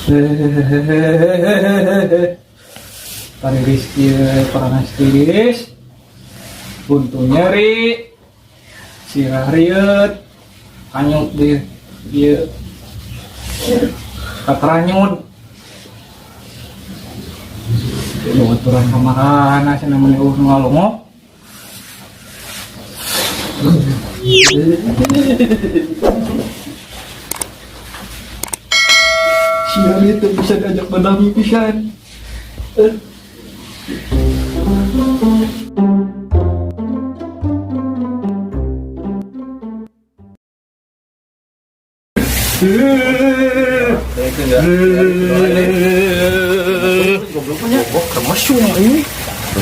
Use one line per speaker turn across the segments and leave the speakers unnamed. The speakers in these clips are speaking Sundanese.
Hehehehehehe. Pariris ieu panas tiris. Buntu nyeri. Sirah rieut. Hanyut di ieu. Katranyut. Aturan kamarana cenah meuni eueuh nu ngalongok. Sial itu bisa diajak badami pisan.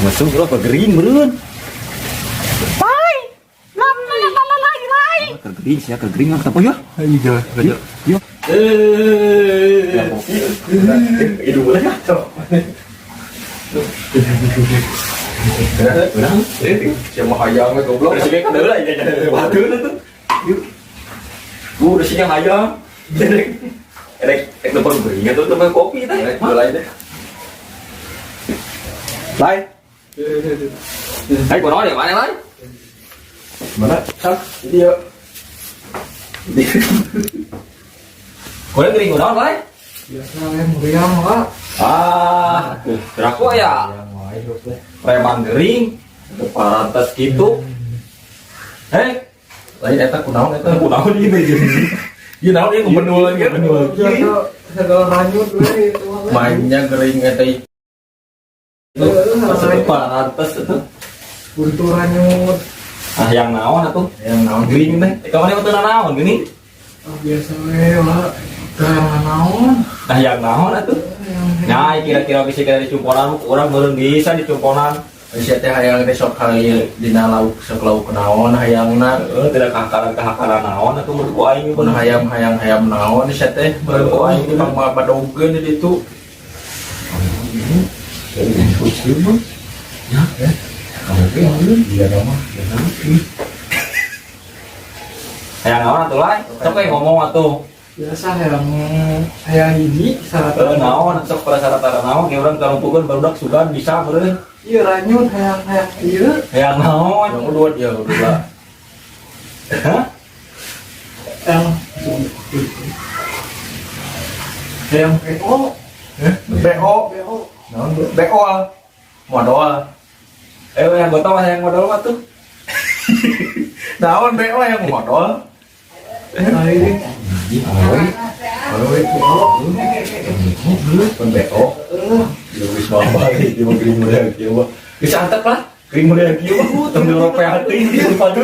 Masuk bro, gering meureun. Kegering sih, kegering lah apa ya?
Iya,
Yuk, yuk. Hidup boleh ya?
Siapa hayang we goblok.
Udah sih kayak lah, ya batu tuh. Yuk. Gua udah sih yang hayang. Rek, rek depan gering atau teman kopi teh.
Rek mulai deh.
Lai. Hai, kono ya mana lai?
Mana? Hah? Ini yuk.
Kono gering kono lai?
Biasa we meriam lah.
Ah, kira ya. Preman gering, parantes gitu. Hei,
Lain eta kunaon eta?
kunaon ieu teh?
Ieu naon ieu ngubenul lagi.
Ngubenul.
Biasa segala ranyut we itu mah we.
Mainnya gering eta itu.
Heeh,
Parantes itu.
buntu ranyut.
Ah, yang naon atuh?
Yang naon
Gering teh. Kamu mah teu naon gini?
Ah, biasa we lah. Teu naon.
Nah, yang naon atuh? Nah, kira-kira bisa kira dicumponan, orang meureun bisa dicumponan.
Sia teh hayang teh sok kali dina lauk sok lauk naon hayangna.
Heeh, tidak kahakaran-kahakaran naon atuh menurut ku aing
Pun hayam hayang hayam naon sia teh
Menurut ku aing
pang badogeun di ditu.
Iya nama. Hayang naon atuh lai? Sok we ngomong atuh.
Biasa hayang hayang hiji
Heeh,
syarat
naon sok prasyarat naon ge urang karumpukeun barudak sugan bisa meureun.
Iya ranyut hayang hayang ieu.
Hayang naon?
Yang dua dia dua.
Hah?
Yang hayang BO.
BO
BO.
naon BO modal.
Eh, yang gotong hayang modal mah tuh.
Naon BO yang modal?
Lain.
Pun BO. Ya wis mah ieu mah gering model kieu mah.
Bisa antep lah. Gering model kieu mah teu ropeah teuing di padu.